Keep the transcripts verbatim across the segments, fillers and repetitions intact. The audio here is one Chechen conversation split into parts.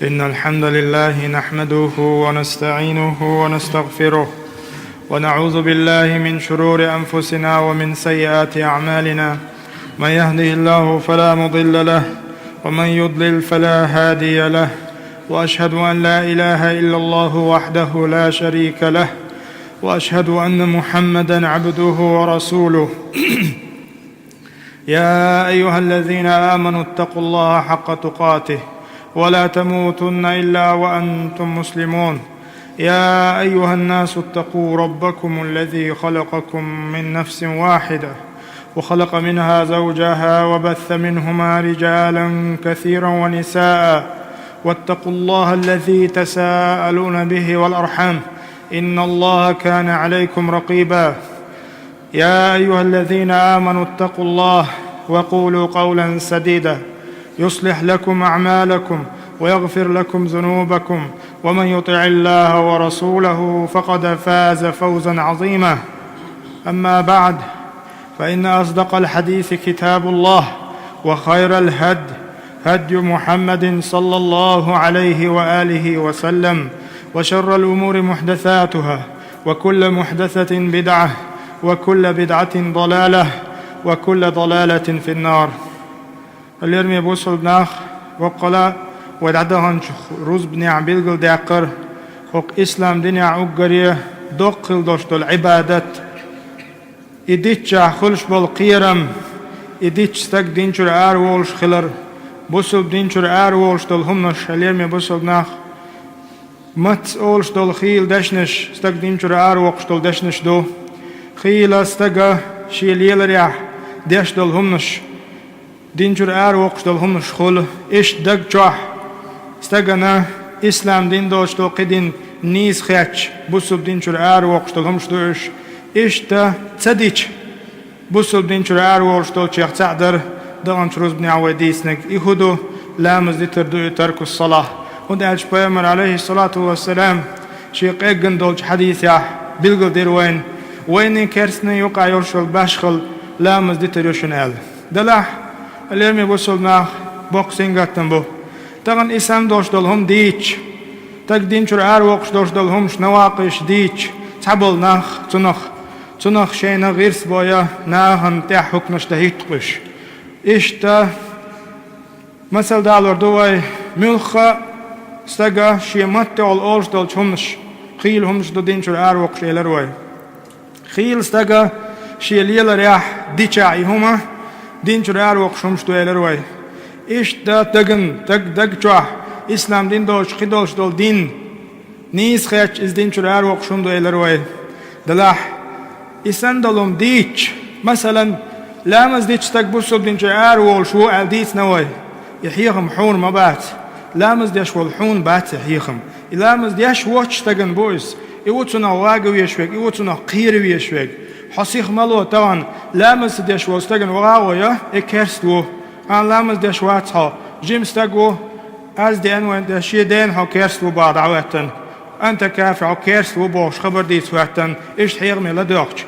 إن الحمد لله نحمده ونستعينه ونستغفره، ونعوذ بالله من شرور أنفسنا ومن سيئات أعمالنا. من يهده الله فلا مضل له، ومن يضلل فلا هادي له. وأشهد أن لا إله إلا الله وحده لا شريك له، وأشهد أن محمدا عبده ورسوله. يا أيها الذين آمنوا اتقوا الله حق تقاته ولا تموتن إلا وأنتم مسلمون. يا أيها الناس اتقوا ربكم الذي خلقكم من نفس واحدة وخلق منها زوجها وبث منهما رجالا كثيرا ونساء، واتقوا الله الذي تساءلون به والأرحام، إن الله كان عليكم رقيبا. يا أيها الذين آمنوا اتقوا الله وقولوا قولا سديدا يصلح لكم أعمالكم ويغفر لكم ذنوبكم، ومن يطع الله ورسوله فقد فاز فوزا عظيما. أما بعد، فإن أصدق الحديث كتاب الله، وخير الهدي هدي محمد صلى الله عليه وآله وسلم، وشر الأمور محدثاتها، وكل محدثة بدعة، وكل بدعة ضلالة، وكل ضلالة في النار. Лераме бусалба нах, воккхала вай дӀадаханчу рузбанехь билгалдаьккхира хӀокху ислам динехь уггаре доккха хила долуш долу Ӏибадат, и диччахь хуьлуш болу кхерам, и дича стаг дин чуьра араволуш хилар, бусалба дин чуьра араволуш долу хӀуманаш, лераме бусалба нах, мацца олуш долу хийла дешнаш стаг дин чуьра аравоккхуш долу дешнаш ду. Хийла стага шен леларехь деш долу хӀуманаш, дин чуьра аравоккхуш долу хӀуманаш хуьлу. Иштта даг чохь стагана ислам дин доцуш долу кхидина нийса хетча, бусалба дин чуьра аравоккхуш долу хӀуманаш ду уьш. Иштта ца дича, бусалба дин чуьра араволуш долчех цхьаъ дара, даханчу рузбанехь вай дийцинарг. И хӀун ду? Ламаз дитар ду и, таркус салахь. ХӀунда аьлча Пайхамар, алейхиссалату вассалам, шен къеггина долчу хьадисехь билгалдира вайна, вайна керстанийн юкъахь йолуш йолу башхалла ламаз дитар ю шуна аьлла. Делахь, лераме бусалба нах, боккха сингаттам бу. Тахана и санна долуш долу хӀума дийцча, стаг дин чуьра аравоккхуш долуш долу хӀуманаш, навакъиш дийцча, цхьаболу нах цунах, цунах шайна гӀирс бо я, нахана тӀехь хӀукманаш дан хӀиттакъуш. Иштта, масал далор ду вай, муьлхха а стага шен маттехула олуш долчу хӀуманаш, хийла хӀуманаш ду дин чуьра аравоккхуш, элира вай. Хийла стага шен леларехь дичахь и хӀума дин чуьра аравоккхуш хӀуманаш ду, элира вай. Иштта даган, даг, даг чохь ислам дин доцуш кхидолуш долу дин нийса хетча, иза дин чуьра аравоккхуш хӀума ду, элира вай. Делахь, и санна долу хӀума дийцча, масалан, ламаз дича стаг бусалба дин чуьра араволуш ву аьлла дийцина вай, и хьехам хьуна ма бац. Ламаз деш волу хьуна бац и хьехам. И ламаз деш воцчу стагана бу иза. И ву цунах вага везаш верг, и ву цунах кхера везаш верг. Хьо сиха ма ло тахана, ламаз ца деш волу стагана ваха а гӀо я, и керста ву. Ан ламаз деш вац хьо, жима стаг ву, аз деана вайн тӀе, шен дена хьо керста ву баха дӀахӀоьттина. Анта кафир, хьо керста ву бохуш хабар дийца хӀоьттина, иштта хьехаме ладоьгӀча.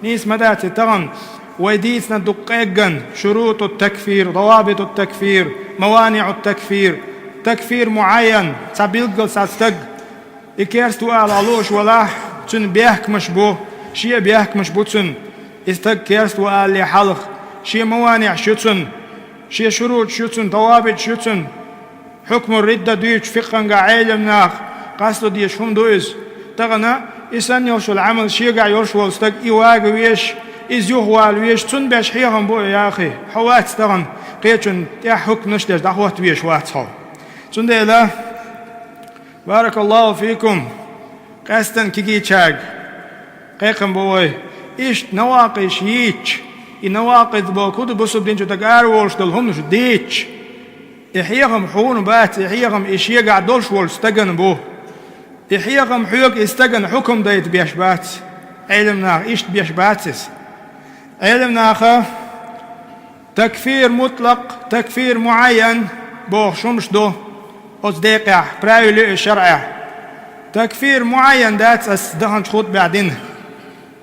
Нийса ма дац и тахана, вай дийцина дукха къеггина, шуруту такфир, давабиту такфир, маваниъу такфир, такфир муайян, цхьа билггал цхьа стаг, и керста ву ала лууш валахь, цуьнан бехкамаш бу, шен а бехкамаш бу цуьнан, и стаг керста ву алале хьалха, шен маваниъаш ю цуьнан, шен шуруташ ю цуьнан, давабиташ ю цуьнан. Хьукму ридда дуьйцу фикъхангахь Ӏелам наха къасто дезаш хӀума ду иза. Тахана и санна йолуш йолу Ӏамал шегахь йолуш волу стаг, и вага везаш, иза юхавала везаш, цунна беш хьехам бу и, яхи. Хьо вац тахана кхечунна тӀехь хӀукманаш деш дӀахӀотта везаш вац хьо. Цундела, баракаллаху фикум, къаьсттина кегийчаьрга кхайкхам бо вай. Иштта навакъиш йийцча, и навакъид боху хӀун ду, бусалба дин чуьра стаг араволуш долу хӀуманаш дийцча, и хьехам хьуна бац, и хьехам и шегахь долуш волчу стагана бу. И хьехам хьоьга и стагана хьукам дайта беш бац. Ӏелам наха иштта беш бац иза. Ӏелам наха такфир мутлакъ, такфир муайян бохуш хӀуманаш ду оцу декъехь, правила ю и шарӀехь. Такфир муайян дац ас даханчу хутбехь дина.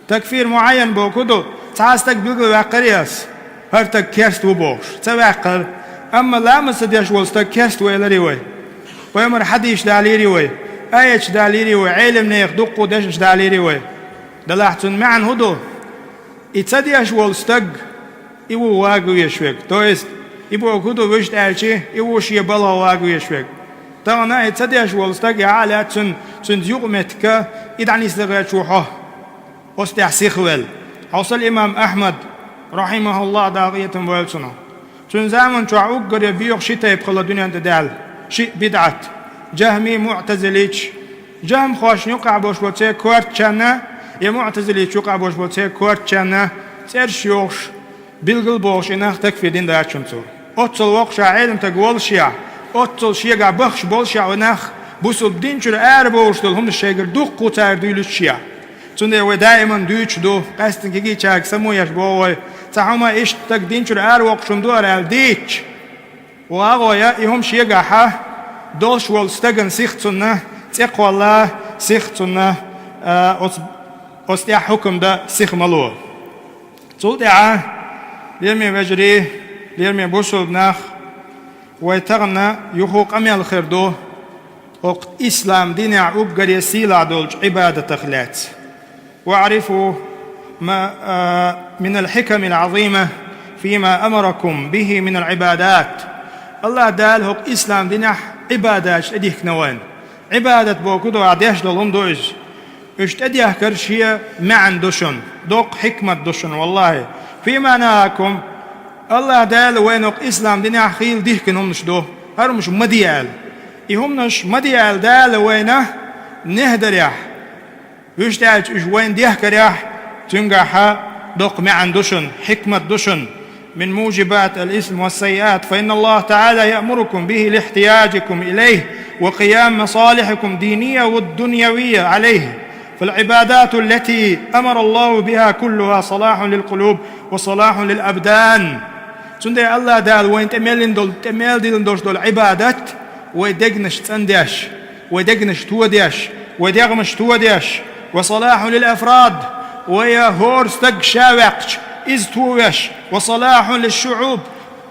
Такфир муайян боху хӀун ду, цхьа а стаг билгалваьккхарий ас, хӀара стаг керста ву бохуш? Ца ваьккхара. Амма ламаз ца деш волу стаг керста ву эларий вай? Пайхамара хьадисаш далийрий вай, аяташ далийрий вай, Ӏелимнехан дуккха дешаш далийрий вай. Делахь цуьнан маьӀна хӀун ду? И ца деш волу стаг, и ву вага везаш верг. То есть, и бохург хӀун ду, вуьшта аьлча, и ву шен балха вага везаш верг. Тахана и ца деш волу стаг, и Ӏа а лаьцна цуьнан, цуьнца юкъаметтиг, и дӀанисдала гӀерташ ву хьо. Оцу тӀехь сихвелла. Хьовсал имам Ахьмад, рахьимахуллахӀ, Дала къинхетам бойла цунах. Цуьнан заман чохь уггаре боьха ши тайпа хилла дуьнен тӀе даьлла. Шиъ бидӀат. Жахьмий, муӀтазилич. Жахьмхошна юкъахь болуш болу церан коьртачарна, я муӀтазиличу юкъахь болуш болу церан коьртачарна цӀераш йохуш, билгал бохуш и нах такфир дина дацара цо. Оццул воккха ша Ӏелам стаг волушехь, оццул шегахь баххаш болушехь и нах, бусулба дин чуьра ара бовлуш долу хӀуманаш шайгара дуккха а цара дуьйлуьйтушехь. Цундела вай даиман дуьйцуш ду, къаьсттина кегийчаьрга самоеш боху вай, цхьа хӀума иштта стаг дин чуьра ара воккхуш хӀума ду ара аьлла дийцича, вагӀо я и хӀума шегахь долуш волу стагана сиха цунна цӀе кхолла, сиха цунна, а, оцу, оцу тӀехь хӀукам дан сиха ма ло. Цул тӀаьхьа, лераме вежарий, лераме бусулба нах, вай тахана юха къамел хир ду хӀокху ислам динехь уггаре сийлахь долчу Ӏибадатах лаьцна. «واعرفوا ما، آ، من الحكم العظيمة فيما أمركم به من العبادات». АллахӀ Дала хӀокху ислам динехь Ӏибадаташ тӀедихкина вайна. Ӏибадат бохург ду, ахь деш долу хӀума ду иза. Уьш тӀедехкар шен маьӀна ду шуна, доккха хьикмат ду шуна, валлахӀи. «فيما نهاكم», АллахӀ Дала вайна хӀокху ислам динехь хийла дихкина хӀуманаш ду, хӀара хӀуманаш ма де аьлла. И хӀуманаш ма де аьлла Дала вайна нехь дарехь, вуьшта аьлча уьш вайна дехкарехь, цуьнгахь доккха маьӀна ду шуна, хьикмат ду шуна. «من موجبات الإثم والسيئات، فإن الله تعالى يأمركم به لاحتياجكم إليه وقيام مصالحكم الدينية والدنيوية عليه. فالعبادات التي أمر الله بها كلها صلاح للقلوب وصلاح للأبدان». Цундела АллахӀ Дала вайна тӀе меллина долу, тӀе мел диллина долуш долу Ӏибадат, вай дегнаш цӀандеш, вай дегнаш тодеш, вай дегӀмаш тодеш, «وصلاح للأفراد», вай хӀора стаг ша ваьккхича, иза товеш, «وصلاح للشعوب»,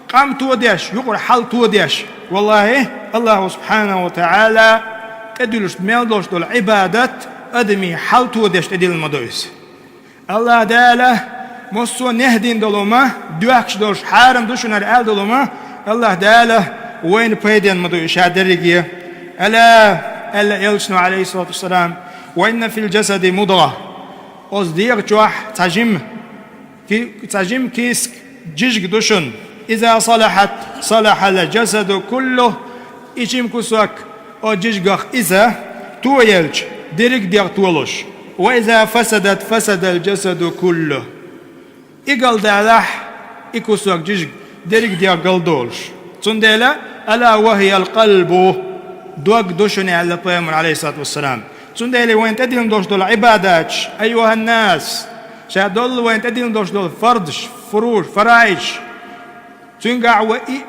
къам тодеш, юкъара хьал тодеш. ВаллахӀи, АллахӀа субхьанаху ва тагӀала тӀедуьллуш мел долуш долу Ӏибадат адамийн хьал тодеш тӀедиллина ма ду иза. АллахӀ Дала массо а нехь дина долу хӀума, доьхкуш долуш хьарам ду шуна аьлла долу хӀума, АллахӀ Дала вайна пайденна ма ду и ша дерриге. «ألا», аьлла элчано, Ӏалайхиссалату вассалам, «وإن في الجسد مضغة». Оцу дегӀа чохь цхьа жима ки-, цхьа жима кийсак, жижиг ду шуна. «إذا صلحت صلح الجسد كله». И жима кусок, оцу жижигах иза тоелча, дерриг а дегӀ толуш. «وإذا فسدت فسد الجسد كله». И галдалахь, и кусок жижиг, дерриг а дегӀ галдолуш. Цундела, «ألا وهي القلب», дог ду шуна, аьлла пайхамара, Ӏалайхиссалату вассалам. Цундела вайна тӀедиллина долуш долу Ӏибадаташ, айюханнас, ша доллу вайна тӀедиллина долуш долу фардаш, фуруш, фараидаш, цуьнгахь вай и,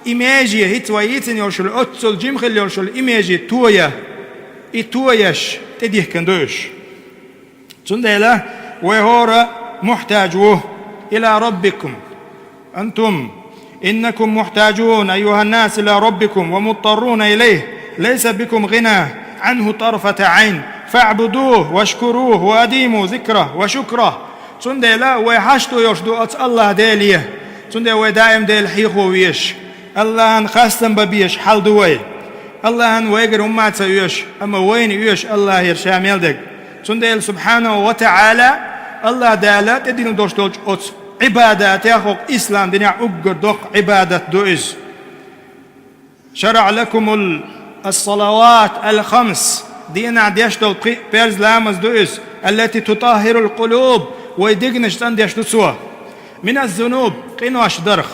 и меже, хӀинца вай йийцина йолуш йолу, оццул жима хилла йолуш йолу и меже тоя, и тоеш тӀедихкина ду уьш. Цундела вай хӀора мухьтаж ву: «إلى ربكم». «أنتم، إنكم محتاجون أيها الناس إلى ربكم ومضطرون إليه، ليس بكم غنى عنه طرفة عين، فاعبدوه واشكروه وأديموا ذكره وشكره». Цундела вай хьашт йолуш ду оцу АллахӀ Деле. Цундела вай даим Делан хьехо везаш, АллахӀан хастам бан безаш хьал ду вай. АллахӀан вайгара хӀумма а ца оьшу, амма вайна оьшу АллахӀера ша мел дерг. Цундела, субхьанаху ва тагӀала, АллахӀ Дала тӀедиллина долуш долчу оцу Ӏибадатех, хӀокху ислам динехь уггар доккха Ӏибадат ду иза. «شرع لكم الصلوات الخمس», дийнахь деш долу пхи парз ламаз ду иза, «التي تطهر القلوب», вай дегнаш цӀандеш ду цо, «من الذنوب», къинош дарх.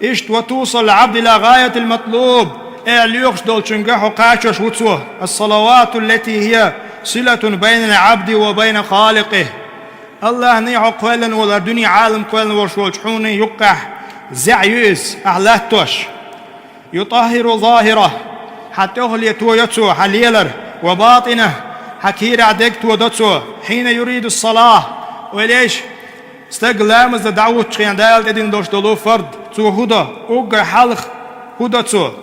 Иштта, «وتوصل العبد إلى غاية المطلوب», э, лоьхуш долчуьнга хьо кхачош ву цо. «الصلوات التي هي صلة بين العبد وبين خالقه». АллахӀний хьо кхоьллина волу, хӀара дуьне, Ӏалам кхоьллина волуш волчу хьуний юккъехь зӀе ю иза, ахь латтош. «يطهر ظاهره», хьан тӀехуле тодо цо, хьан лелар, «وباطنه», хьан кийрахь дерг тодо цо, «حين يريد الصلاة». Ойла еш, стаг ламаза дӀахӀуттучу хенахь Дала тӀедиллина долуш долу фард, цо хӀун до, уггар хьалха хӀун до цо?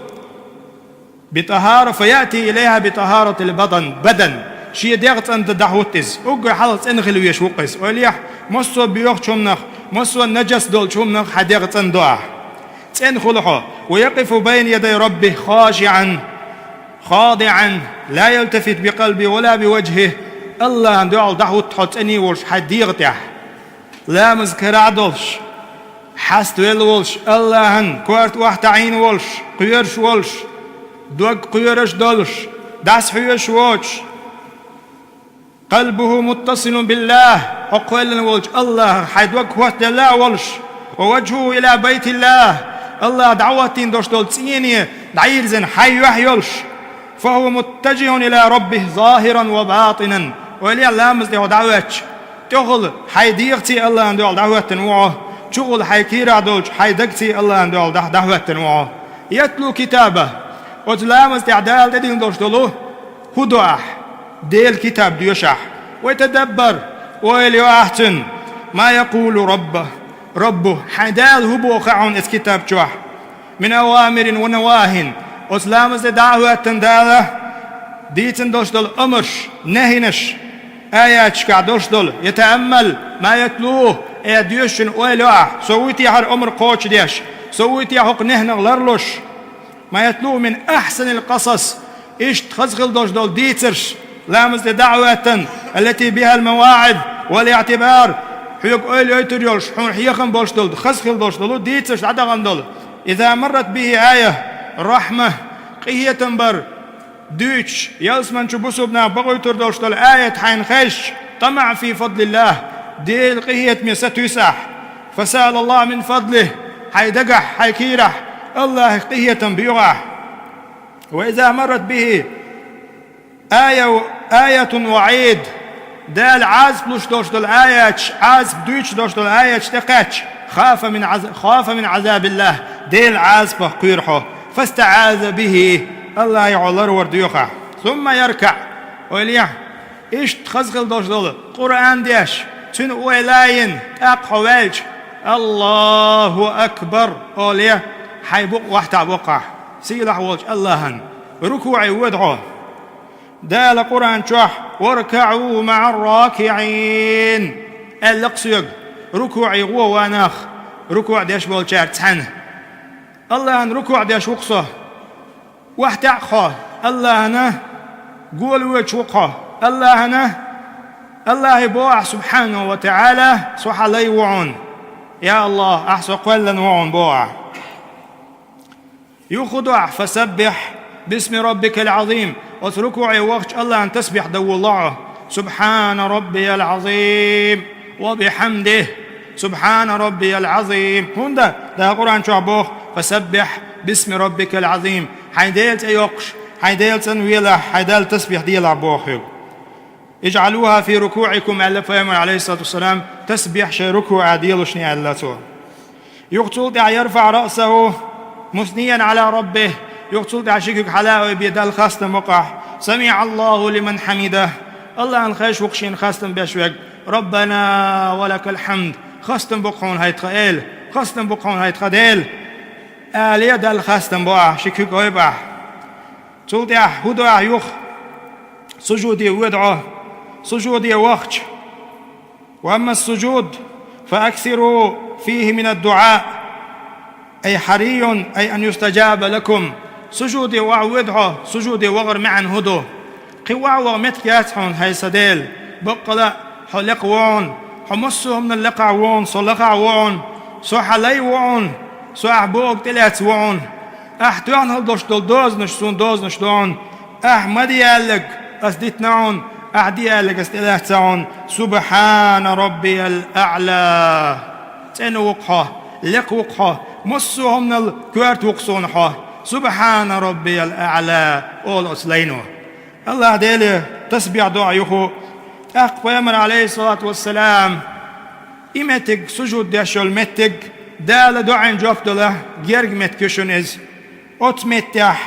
بطهارة، فيأتي إليها بطهارة البدن، بدن. Шен дегӀ цӀена дан дӀахӀутту иза. Уггар хьалха цӀена хила везаш ву-кх иза. Ойла е, массо а боьхачу хӀуманах, массо а нажас долчу хӀуманах хьан дегӀ цӀена до ахь. ЦӀена хуьлу хьо. ويقف بين يدي ربه خاشعا خاضعا لا يلتفت بقلبه ولا بوجهه. АллахӀан дуьхьал дӀахӀутту хьо цӀена волуш хьайн дегӀа тӀехь. Ламаз карахь долуш, хьаставелла волуш, АллахӀан корта охьатаӀийна волуш, кхоьруш волуш, дог кхоьруш долуш, дӀасахьоьжуш воцуш. قلبه متصل بالله, хьо кхоьллина волчу АллахӀах хьайн дог хӀоттаделла а волуш, ووجهه إلى بيت الله, АллахӀ дӀахӀоттийна долуш долу цӀене дӀайирзина хьайн юьхь йолуш. فهو متجه إلى ربه ظاهرا وباطنا. Ойла е, ламаз тӀе хьо дӀахӀоьттича, тӀехула хьайн дегӀаций АллахӀан дуьхьал дӀахӀоьттина ву хьо, чухула хьайн кийрахь долчу хьайн дагаций АллахӀан дуьхьал дӀа-, дӀахӀоьттина ву хьо. يتلو كتابه. Оцу ламаз тӀехь Дала тӀедиллина долуш долу хӀун до ахь? Делан китаб доьшу ахь. ويتدبر. Ойла йо ахь цуьнан. ما يقول ربه، ربه. Хьайн Дала хӀун боху хьуна оцу китаб чохь? من أوامر ونواهي. Оцу ламаз тӀе дӀа а хӀоьттина Дала дийцина долуш долу амарш, нахьинаш, аяташкахь долуш долу. يتأمل ما يتلوه. Э, доьшучунна ойла йо ахь. Со вуй те хӀара амар кхочушдеш? Со вуй те хӀокху нахьинах ларлуш? ما يتلوه من أحسن القصص. Иштта хаза хила долуш долу дийцарш, ламаз тӀе дӀа а хӀоьттина, التي بها المواعظ والاعتبار. Хьоьга ойла йойтур йолуш, хьуна хьехам болуш долу, хаза хила долуш долу дийцарш дӀадахана долу. إذا مرت به آية رحمة, къинхетам бар дуьйцуш, ялсамани чу бусулба нах бакъуьйтур долуш долу аят хьайна хезча, طمع في فضل الله, Делан къинхетаме сатуьйсу ахь. فسأل الله من فضله, хьайн дагахь, хьайн кийрахь АллахӀах къинхетам боьху ахь. وإذا مرت به آية، آية وعيد, Дала Ӏазап луш долуш долу аяташ, Ӏазап дуьйцуш долуш долу аяташ тӀекхаьчча, خاف من عذ-، خاف من عذاب الله, Делан Ӏазапах кхоьру хьо. فاستعاذ به, АллахӀах хьо ларвар доьху ахь. ثم يركع, ойла е, иштта хаза хила долуш долу Къуръан деш, цуьнан ойла йина, тӀаккха хьо ваьлча, الله أكبر олий, хьайн букъ охьатаӀа боккху ахь сийлахь волчу АллахӀан. РукуӀе воьду хьо. Дала Къуръан чохь: واركعوا مع الراكعين аьлла-кх соьга, рукуӀе гӀо, ва нах, рукуӀ деш болчаьрца цхьаьна. АллахӀан рукуӀ деш ву-кх со. ОхьатаӀа хьо, АллахӀана гулвоьдуш ву-кх хьо. АллахӀана, АллахӀе боху ахь, سبحانه وتعالى, со хьан лай ву хьуна. Я АллахӀ, ахь со кхоьллина ву хьуна, боху ахь. Юха хӀун до ахь? فسبح باسم ربك العظيم. Оцу рукуӀе вахча АллахӀан тасбихь дан волало хьо. سبحان ربي العظيم وبحمده، سبحان ربي العظيم. ХӀунда? Дала Къуръан чохь боху: فسبح باسم ربك العظيم. Хьайн Делан цӀе йоккхуш, хьайн Делан цӀанвелахь, хьайн Далла тасбихь делахь, боху хьоьга. اجعلوها في ركوعكم аьлла Пайхамара, عليه الصلاة والسلام, тасбихь шайн рукуӀехь делушни аьлла цо. Юха цул тӀаьхьа: يرفع رأسه مثنيا على ربه. Юха цул тӀаьхьа ши куьг хьала а ойбе, Далла хастам бо-кх ахь. سمع الله لمن حمده. АллахӀана хезаш ву-кх шена хастам беш верг. ربنا ولك الحمد. Хастам бо-кх хьуна, хӀай тхан Эла. Хастам бо-кх хьуна, хӀай тхан Дела. Алий, Далла хастам бо ахь, ши куьг ойба ахь. Цул тӀаьхьа хӀун до ахь юха? Сужуде воьду хьо. Сужуде вахча. وأما السجود فأكثروا فيه من الدعاء، أي حري، أي أن يستجاب لكم. Сужуде охьавоьду хьо, сужуде вахар маьӀна хӀун ду? Кхин охьаваха меттиг яц хьуна, хӀай сан Дела. Баккъала а хьо лекха ву хьуна, хьо массо а хӀуманал лекхахь ву хьуна, со лахахь ву хьуна, со хьан лай ву хьуна, со ахь бохург тӀелаьцна ву хьуна. Ахь тоьхна хила долуш долу дозанаш суна дозанаш ду хьуна. Ахь ма де аьлларг ас дитина хьуна, ахь де аьлларг ас тӀелаьцна хьуна. سبحان ربي الأعلى. ЦӀена ву-кх хьо, лекха ву-кх хьо, массо а хӀуманал коьрта ву-кх суна хьо. سبحان ربي الأعلى олу оцу лайно. АллахӀ Деле тасбихь до ахь юха. ТӀаккха Пайхамара, عليه الصلاة والسلام, и меттиг, сужуд деш йолу меттиг, Дала доӀина жоп дала герга меттиг ю шуна иза. Оцу меттехь: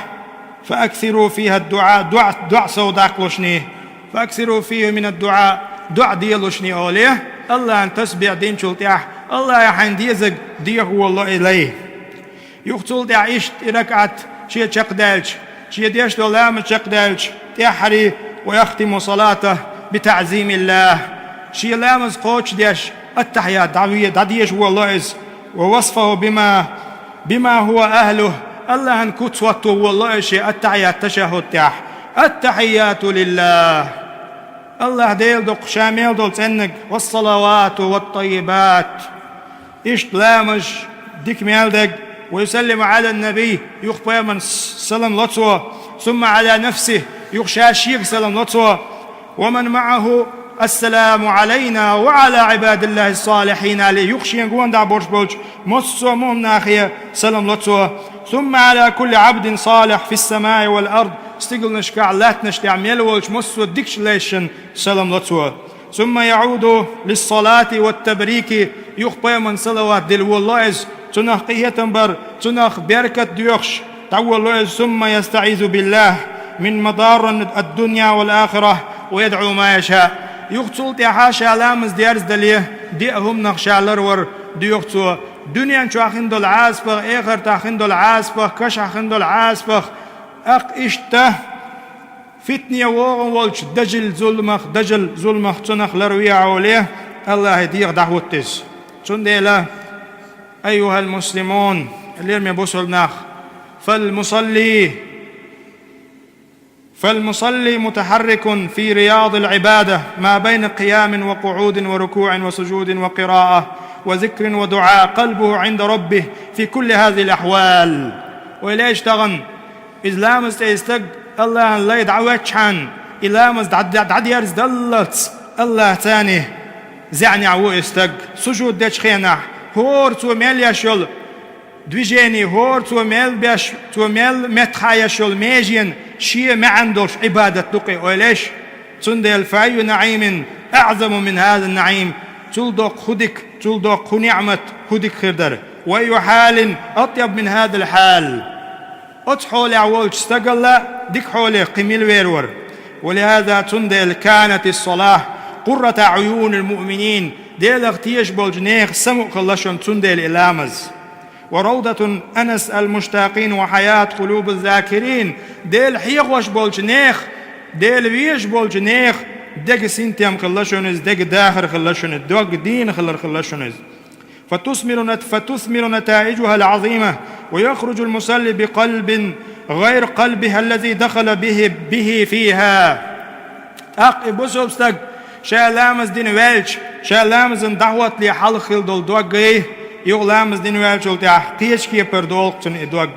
فأكثروا فيها الدعاء, доӀа, доӀа сов даккхалушний. فأكثروا فيه من الدعاء, доӀа делушний олий, АллахӀан тасбихь динчул тӀаьхьа, АллахӀе хьайна дезарг деха волало и лай. Юха цул тӀаьхьа иштта и ракаӀат шен чекхдаьлча, Шен деш долу ламаз чекхдаьлча, тӀаьххьара: «ويختم صلاته بتعظيم الله». Шен ламаз кхочушдеш, аттахьият дӀаве-, дӀадеша волало иза. «ووصفه بما، بما هو أهله». АллахӀан куц хӀотто волало иза шен аттахьият ташаххӀуд тӀехь: «التحيات لله». АллахӀ Дела доккха, Ша мел долу цӀеннаг: «والصلوات والطيبات». Иштта ламазаш, дика мел дерг, «ويسلم على النبي», юха пайхамарна салам ло цо, «ثم على نفسه», юха ша шега салам ло цо, «ومن معه: السلام علينا وعلى عباد الله الصالحين», аьлла, юха шен гонаха болуш болчу массо а муъминехь салам ло цо, «ثم على كل عبد صالح في السماء والأرض», стигланашкахь, латтанаш тӀехь мел волчу массо а дикачу лайшна салам ло цо. «ثم يعود للصلاة والتبريك», юха пайхамарна салават дилла волало иза, цунах къинхетам бар, цунах беркат доьхуш дӀаволало иза, «ثم يستعيذ بالله من مضار الدنيا والآخرة ويدعو ما يشاء». Юха цул тӀаьхьа ша ламаз дерзадале, деа хӀуманах ша ларвар доьху цо, дуьнен чохь хин долу Ӏазапах, эхартахь хин долу Ӏазапах, кашахь хин долу Ӏазапах, тӀаккха иштта фитне вогӀун волчу дажил зуламах, дажил зуламах цунах ларве а гӀоле, АллахӀе дегӀ дӀахӀутту иза. Цундела, أيها المسلمون, лераме бусалба нах, «فالمصلي، فالمصلي متحرك في رياض العبادة ما بين قيام وقعود وركوع وسجود وقراءة وذكر ودعاء، قلبه عند ربه في كل هذه الأحوال». Ойла еш тахана, иза ламаз цӀе стаг АллахӀан лай дӀахӀоьттичхьана, и ламаз дӀа-, дӀа-, дӀадерзадаллалц АллахӀ цӀенна зӀенехь ву и стаг. Сужуд дечу хенахь, хӀора цо мел еш йолу движение, хӀора цо мел беш, цо мел меттахъхьа еш йолу меженан шен маьӀна долуш Ӏибадат ду-кх и, ойла еш. Цундела, «فأي نعيم أعظم من هذا النعيم», цул доккха хӀун дика, цул доккха хӀун ниӀмат, хӀун дика хир дара. «وأي حال أطيب من هذا الحال». Оцу хьолехь волчу стагалла дика хьоле кхин мила вер вара. «ولهذا», цундела, «كانت الصلاة قرة أعين المؤمنين», Делах тешаш болчу нехан самукъа хилла шуна цундела и ламаз. «وروضة أنس المشتاقين وحياة قلوب الذاكرين», Дела хьехош болчу нехан, Дела везаш болчу нехан дега синтем хилла шуна иза, дега дахар хилла шуна иза, дог дийна хилар хилла шуна иза. «فتثمر نت-، فتثمر نتائجها العظيمة، ويخرج المصلي بقلب غير قلبه الذي دخل به، به فيها». ТӀаккха и бусалба стаг ша ламаз дина ваьлча, ша ламазан дӀахӀоттале хьалха хилла долу доггай, юха ламаз дина ваьллачул тӀаьхьа кхечу кепара долу-кх цуьнан и дог.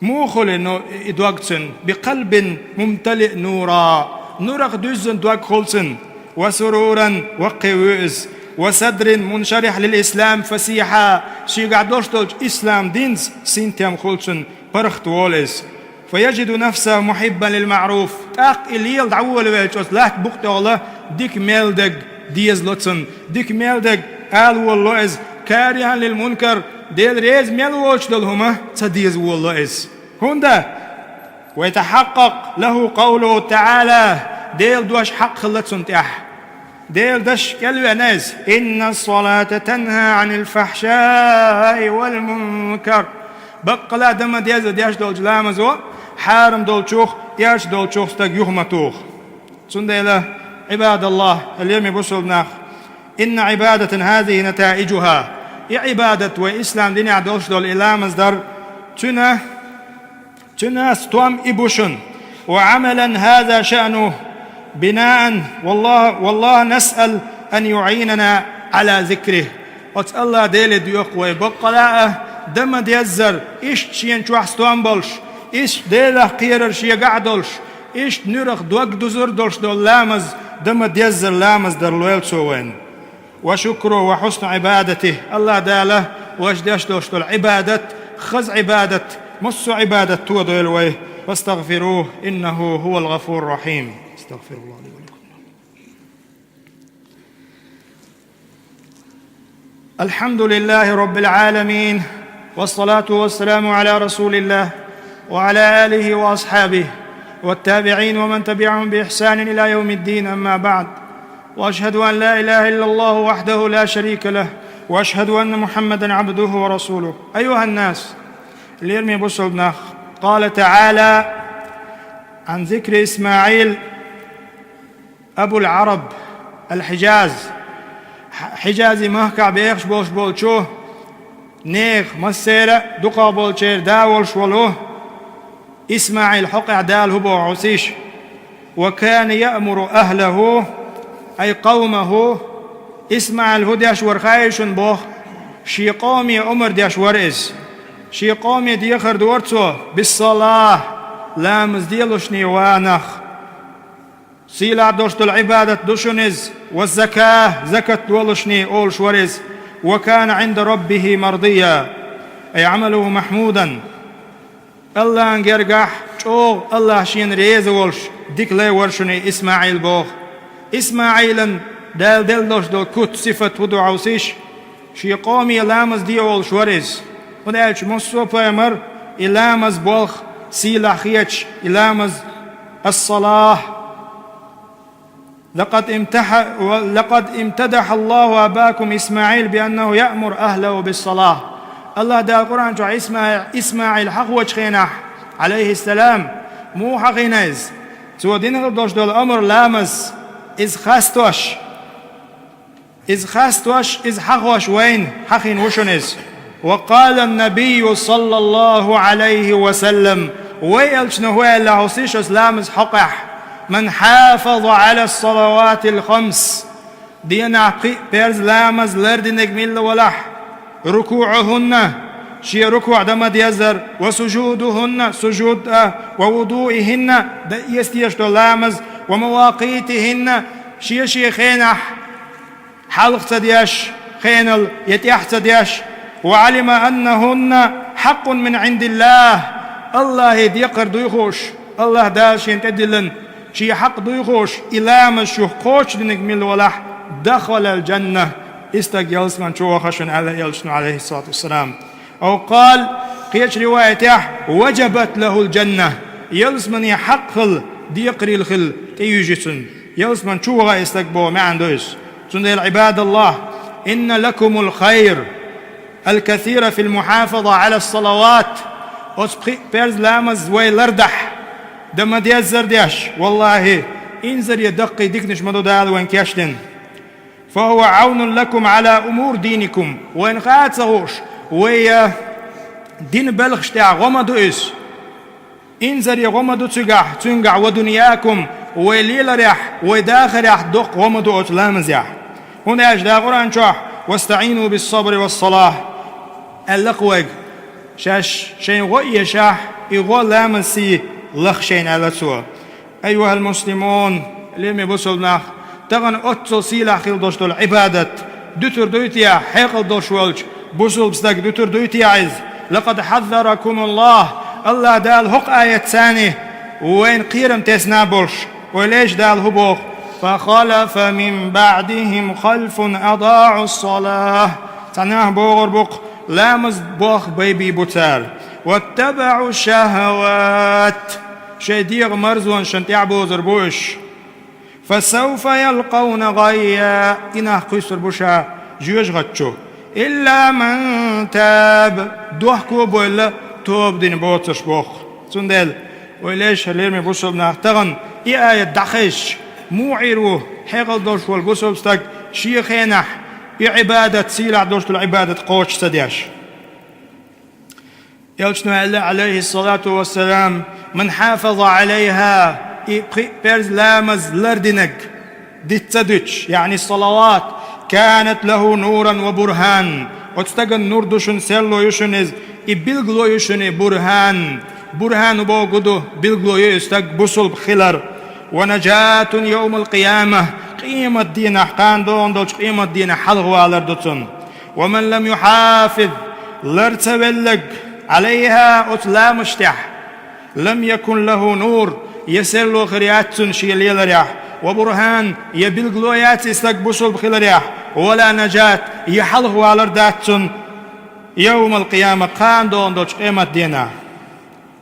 Муха хуьлу, ну, и дог цуьнан? «بقلب ممتلئ نورا», нурах дуьззина дог хуьлу цуьнан. «وسرورا», ваккхий ву иза. «وصدر منشرح للإسلام فسيحا», шегахь долуш долчу ислам динца синтем хуьлу цуьнан, паргӀат волу иза. «فيجد نفسه محبا للمعروف». ТӀаккха и лела дӀаволавелча оцу латта букъа тӀехула дика мел дерг дезало цунна, дика мел дерг ала волало иза, «كارها للمنكر», Дела реза мел воцуш долу хӀума ца деза волало иза. ХӀунда? «ويتحقق له قوله تعالى», Делан дош хьакъ хилла цунна тӀехь. Делан дош кӀел веана иза: «إن الصلاة تنهى عن الفحشاء والمنكر». Баккъала а дан ма-деззара деш долчу ламазо хьарам долчух, эрча долчух стаг юха ма туху. Цундела, عباد الله, лераме бусалба нах, «إن عبادة هذه نتائجها». И Ӏибадат, вай ислам динехь долуш долу и ламаз дар, цуьнан, цуьнан стом и бу шуна. «وعملا هذا شأنه بناء، والله، والله نسأل أن يعيننا على ذكره». Оцу АллахӀ Деле доьху вай баккъала а, дан ма-деззара, иштта шена чохь стом болуш, иштта Делах кхерар шегахь а долуш, иштта нуьрах дог дузур долуш долу ламаз, дан ма-деззара ламаз дар лойла Цо вайна. «وشكره وحسن عبادته». АллахӀ Дала вайша деш долуш долу Ӏибадат, хаза Ӏибадат, массо а Ӏибадат тодойла вай. «فاستغفروه إنه هو الغفور الرحيم». أستغفر الله لي ولكم. الحمد لله رب العالمين، والصلاة والسلام على رسول الله وعلى آله وأصحابه والتابعين ومن تبعهم بإحسان إلى يوم الدين، أما بعد. وأشهد أن لا إله إلا الله وحده لا شريك له، وأشهد أن محمدا عبده ورسوله. أيها الناس, лераме бусалба нах, قال تعالى عن ذكر إسماعيل أبو العرب الحجاز. Хь-, Хьиджази махкахь бехаш болуш болчу нехан массеран а дукхахболчеран да волуш волу ИсмаӀил хьокъехь Дала хӀун боху хьовсийша: «وكان يأمر أهله، أي قومه». ИсмаӀил хӀун деш вара хаий шуна боху? Шен къоме омра деш вара иза. Шен къоме дехар дора цо: «بالصلاة», ламаз делушний, ва нах. Сийлахь долуш долу Ӏибадат ду шуна иза, «والزكاة», закат долушний, олуш вара иза. «وكان عند ربه مرضيا، أي عمله محمودا». АллахӀан гергахь чӀогӀа АллахӀ шена реза волуш дика лай вара шуна и ИсмаӀил боху. ИсмаӀилан Дала делла долуш долу куц, сифат хӀун ду хьовсийша? Шен къоме ламаз де олуш вара иза. ХӀунда аьлча массо а пайхамар и ламаз болх сийлахь хеташ, и ламаз, الصلاة. «لقد امتح-، لقد امتدح الله أباكم إسماعيل بأنه يأمر أهله بالصلاة». АллахӀ Дала Къуръан чохь Исма-, ИсмаӀил хьахочу хенахь, Ӏалайхиссалам, муха хьахийна иза? Цо дина хир долуш долу омра ламаз, иза хастош, иза хастош, иза хьахош вайна хьахийна ву шуна иза. «وقال النبي صلى الله عليه وسلم», вай элчано хӀун аьлла хьовсийша оцу ламаз хьокъехь: «من حافظ على الصلوات الخمس», денахь пхи а парз ламаз лардинарг милла валахь, «ركوعهن», шен рукуӀ дан ма-деззара, «وسجودهن», сужуд а, «ووضوئهن», дан эца дезаш долу ламаз, «ومواقيتهن», шен-шен хенахь, хьалха ца деш, хенал я тӀаьхьа ца деш, «وعلم أنهن حق من عند الله», АллахӀе декхар дуй хууш, АллахӀ Дала шена тӀедиллина шен хьакъ дуй хууш, и ламаз шух кхочушдинарг милла валахь, «دخل الجنة», и стаг ялсамани чу ваха шуна аьлла элчано, Ӏалайхиссалату вассалам. أو قال, кхечу риваятехь, «وجبت له الجنة», ялсамане хьакъ хилла, декхарийлахь хилла тӀеюьжу цунна. Ялсамани чу ваха и стаг боху маьӀна ду иза. Цундела, عباد الله، «إن لكم الخير الكثير في المحافظة على الصلوات». Оцу пхи а парз ламаз вай лардахь, дан ма-деззара деш, валлахӀи, инзаре даккхий диканаш ма ду Дала вайна кечдина. «فهو عون لكم على أمور دينكم». Вайна хаа ца хууш, вай, э, динан белхаш тӀехь гӀо ма ду иза. Инзаре гӀо ма ду цигахь, цуьнгахь, «ودنياكم», вай леларехь, вай дахарехь доккха гӀо ма ду оцу ламазехь. ХӀунда аьлча Дала Къуръан чохь: «واستعينوا بالصبر والصلاة», аьлла-кх вайга, шаьш шайн гӀо а эшахь, и гӀо ламазций лаха шайна, аьлла Цо. أيها المسلمون, лераме бусалба нах, тахана оццул сийлахь хила долуш долу Ӏибадат дуьтур дуй те, хьекъал долуш волчу бусалба стага дуьтур дуй те иза? «لقد حذركم الله», АллахӀ Дала хӀокху аятца вайна кхерам тесна а болуш, ойла ейша Дала хӀун боху: «فخلف من بعدهم خلف أضاعوا الصلاة». Цхьа нах богӀур бу-кх, ламаз болх байбийр бу цара. «واتبعوا الشهوات». Шайн дегӀан марзонашна тӀаьхьабозур бу уьш. «فسوف يلقون غيا». И нах кхуьйсур бу ша жоьжахати чу. «إلا من تاب». Дохко а бевлла, тоба дина боцурш боху. Цундела, ойла ейша, лераме бусалба нах, тахана и аят дӀахезча, муха Ӏийр ву хьекъал долуш волу бусалба стаг шен хенахь и Ӏибадат, сийлахь долуш долу Ӏибадат кхочуш ца деш? Элчано аьлла, Ӏалайхиссалату вассалам: «من حافظ عليها», и пхи а парз ламаз лардинарг диц ца дуьтуш, яъни салават, «كانت له نورا وبرهانا», оцу стагана нур ду шуна, серло ю шуна иза, и билгало ю шуна, и бурхан. Бурхан бохург ду, билгало ю и стаг бусалба хилар. «ونجاة يوم القيامة», къемат дийнахь, кхана догӀун долчу къемат дийнахь хьалхавалар ду цунна. «ومن لم يحافظ», лар ца велларг, «عليها», оцу ламазаш тӀехь, «لم يكن له نور», я серло хир яц цунна шен леларехь, «وبرهان», я билгало яц и стаг бусалба хиларехь, «ولا نجاة», я хьалхавалар дац цунна, «يوم القيامة», кхана догӀун долчу къемат дийнахь.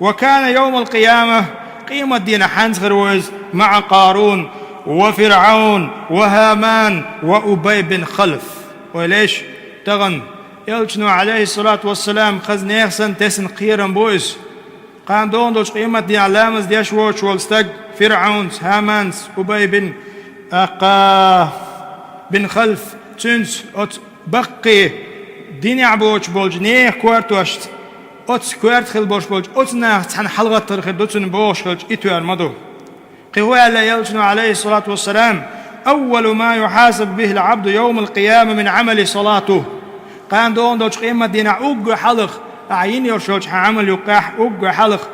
«وكان يوم القيامة», къемат дийнахь хьанца хир ву иза, «مع قارون وفرعون وهامان وأبي بن خلف». Ойла ейша, тахана Элчано, Ӏалайхиссалату вассалам, хаза нехан санна тесна кхерам бу иза. Кхана догӀун долчу къематдийнахь ламаз деш воцуш волу стаг, ФирӀаунца, ХӀаманца, Убай бин, а, кха, бин Халф, цуьнца оцу баккхий динехь боцуш болчу нехан коьртошца, оцу коьрта хила болуш болчу оцу нахаца цхьаьна хьалагӀаттар хир ду цунна бохуш хилча, и тоьар ма ду. Кхин хӀун аьлла элчано, Ӏалайхиссалату вассалам: «Аввалу ма юхьасабу бихил Ӏабду йовмал къияма мин Ӏамали салату». Кхана догӀун долчу къематдийнахь уггар хьалха, ахьа йина йолуш йолчу хьан Ӏамал юккъехь, уггар хьалха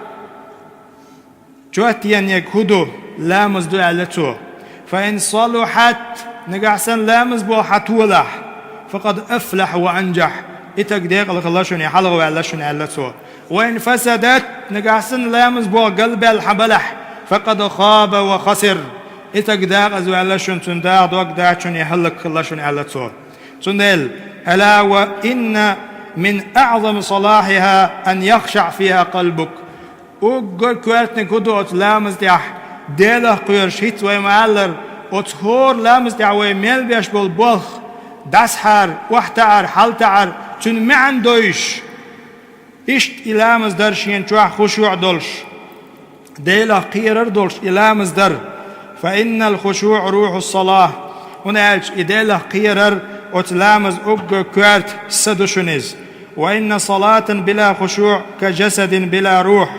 чот енниг хӀун ду, ламаз ду, аьлла цо. «Фа ин салухьат», нагахь санна ламаз болх хьан толахь, «факъад афлахьа ва анжахь», и стаг декъала хилла шуна, хьалха ваьлла шуна, аьлла цо. «Ва ин фасадат», нагахь санна ламаз болх галбаьлла хьан балахь, «факъад хаба ва хасир», и стаг декъаза ваьлла шуна, цуьнан дакъа дог дац шуна, хӀаллакьхилла шуна, аьлла цо. Цундела: «Ала ва инна мин аӀзами салахьиха ан яхшаӀа фиха къалбук». Уггар коьртаниг хӀун ду оцу ламаз тӀехь, Делах кхоьруш хӀинца вай ма-аллара, оцу хӀора ламаз тӀехь вай мел беш болу болх, дӀасахьара, охьатаӀара, хьалатаӀара, цуьнан маьӀна довзуш. Иштта и ламаз дара шена чохь хушуӀ долуш, Делах кхерар долуш и ламаз дара. «Фа иннал хушуӀа рухьус салахь», хӀунда аьлча и Делах кхерар оцу ламаз уггар коьрта са ду шуна иза. «Ва инна салатан била хушуӀ ка жасадин била рухь».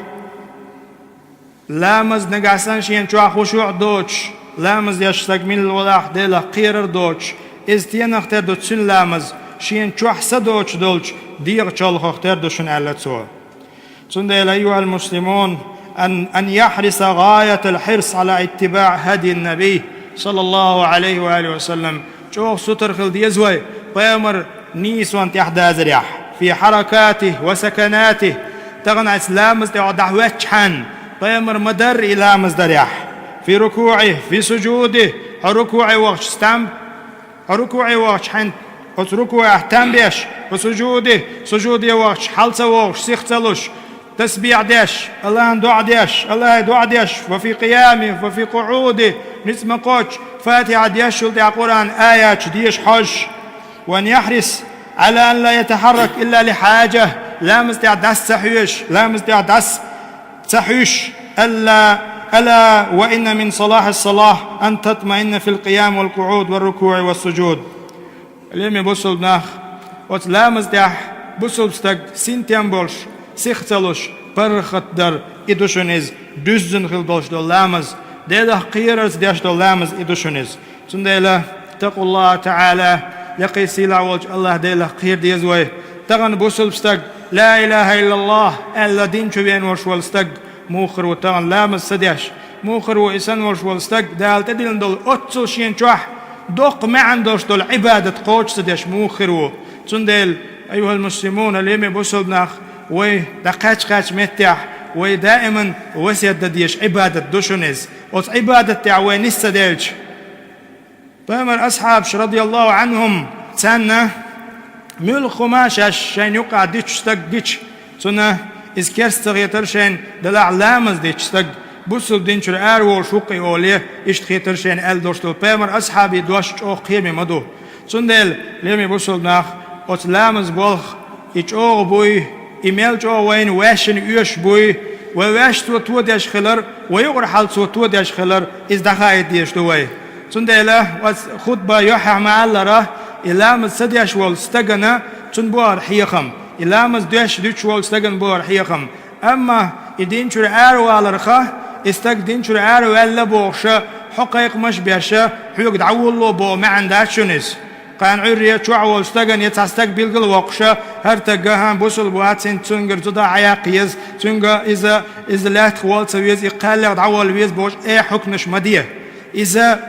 Ламаз нагахь санна шена чохь хушуӀ доцуш, ламаз деш стаг мила валахь, Делах кхерар доцуш, иза стенах тера ду цуьнан ламаз, шена чохь са доцуш долчу дегӀан чолхах тера ду шуна, аьлла цо. Цундела, айюхал муслимун, ан, ан яхьриса гӀаятал хьирс Ӏала иттибаӀ хӀадйин набий, саллаллаху Ӏалайхи ва алихи ва саллам, чӀогӀа сутара хила деза вай пайхамар нийсонна тӀехь дазарехь, фи хьаракатихи ва саканатихи, тахана ас ламаз тӀе дӀахӀоьттичхьана, пайхамар ма-дарра и ламаз дарехь, фи рукуӀихи, фи сужудихи, хьо рукуӀе вахча стам, хьо рукуӀе вахча хьайн оцу рукуӀехь там беш, ва сужудихи, сужуде вахча хьала ца вогӀуш, сиха ца луш, тасбихь деш, Аллахьна доӀа деш, Аллахье доӀа деш, ва фи къиямихи, ва фи къуӀудихи, ницкъ ма-кхоччу, Фатихьа дешчул тӀаьхьа Къуръан аяташ деша хьожуш, ва ан яхьрис Ӏала ан ла ятахьаррак илла ли хьаджа, ламаз тӀехь дӀаса ца хьоьжуш, ламаз тӀехь дӀаса ца хьуьйш, алла, ала ва инна мин салахьис салахь ан татмаинна фил къиям вал къуӀуд вар рукуӀи вас сужуд. Леми бусулба нах, оцу ламаз тӀехь бусулба стаг синтем болуш, сиха ца луш, паргӀат дар, и ду шуна иза, дуьззина хила долуш долу ламаз, Делах кхерарца деш долу ламаз, и ду шуна иза. Цундела, аттакъуллахӀа таӀала, яккхий сийлахь волчу Аллахь Делах кхера деза вай. Тахана бусулба стаг, ла илахӀа иллаллахӀ аьлла, дин чу веана волуш волу стаг муха хир ву тахана ламаз ца деш? Муха хир ву и санна волуш волу стаг, Дала тӀедиллина долу оццул шена чохь доккха маьӀна долуш долу Ӏибадат кхочуш ца деш муха хир ву? Цундела, айюхал муслимун, леми бусулба нах, вай дӀакхаьчча-кхаьчча меттехь, вай даиман весет дан дезаш Ӏибадат ду шуна иза. Оцу Ӏибадат тӀехь вай нис ца девлча, Пайхамар асхьабаш, радияллаху Ӏанхум, царна муьлхха хӀума шаьш шайна юккъехь дитта стаг гича, цунна иза керста ца хетара шайна, делахь ламаз дитта стаг, бусулба дин чуьра ара волуш ву-кх и олий, иштта хетара шайна аьлла долуш долу пайхамар асхьабийн дош чӀогӀа кхераме ма ду. Цундела, леми бусулба нах, оцу ламаз болх, и чӀогӀа буй, и мел чӀогӀа вайна ваьшшина оьшуш буй, вай ваьш цо тодеш хилар, вай юкъара хьал цо тодеш хилар, иза дӀахаийта дезаш ду вай. Цундела оцу хутба юьххьехь ма-аллара, и ламаз ца деш волу стагана цунна бу хӀара хьехам, и ламаз деш дуьтуш волу стагана бу хӀара хьехам. Амма и дин чуьра араваларха, и стаг дин чуьра араваьлла бохуша, хьо кхайкхамаш а беша, хьоьга дӀаволало боху маьӀна дац шуна иза. Кхана Ӏуьйрре чохь волу стагана я цхьа стаг билгал а воккхуша, хӀара стаг, хӀан, бусулба вац, хӀинца цуьнгара зуда хьаяккха еза, цуьнга иза, иза лаьттах волла ца веза, и кхаьллех дӀаволла веза бохуш, э, хьукмаш ма де. Иза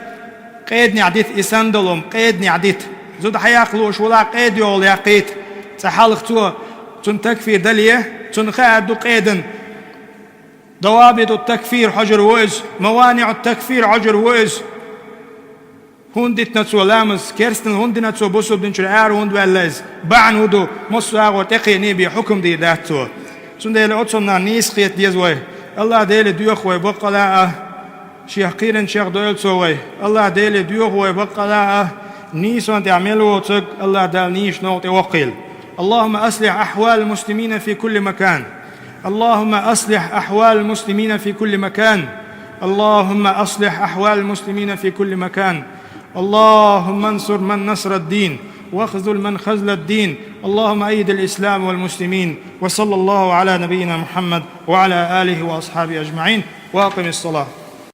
къеданехь дита, и санна долу хӀума къеданехь дита. Зуда хьаяккха лууш валахь, къеда йолу яккхийта. Цкъа хьалха цо, цунна такфир дале, цунна хаа ду къедан. Давабиту такфир хьожур ву иза, маваниӀу такфир хьожур ву иза. ХӀунда дитина цо ламаз, керстанал хӀунда дина цо, бусулба дин чуьра ара хӀунда ваьлла иза, бахьана хӀун ду, массо а агӀор тӀекхиъний бен хьукам дийр дац цо. Цундела оцунна нийса кхета деза вай. Аллахь Деле доьху вай баккъала а, Шех кхийринчех дойла Цо вай. Аллахь Деле доьху вай баккъала а, нийсонна тӀехь мел воцург Аллахь Дала нийсачу новкъа тӀе воккхийла. اللهم أصلح أحوال المسلمين في كل مكان. اللهم أصلح أحوال المسلمين في كل مكان. اللهم أصلح أحوال المسلمين في كل مكان. اللهم انصر من نصر الدين، واخذل من خذل الدين. اللهم أيد الإسلام والمسلمين. وصلى الله على نبينا محمد وعلى آله وأصحابه أجمعين. وأقم الصلاة.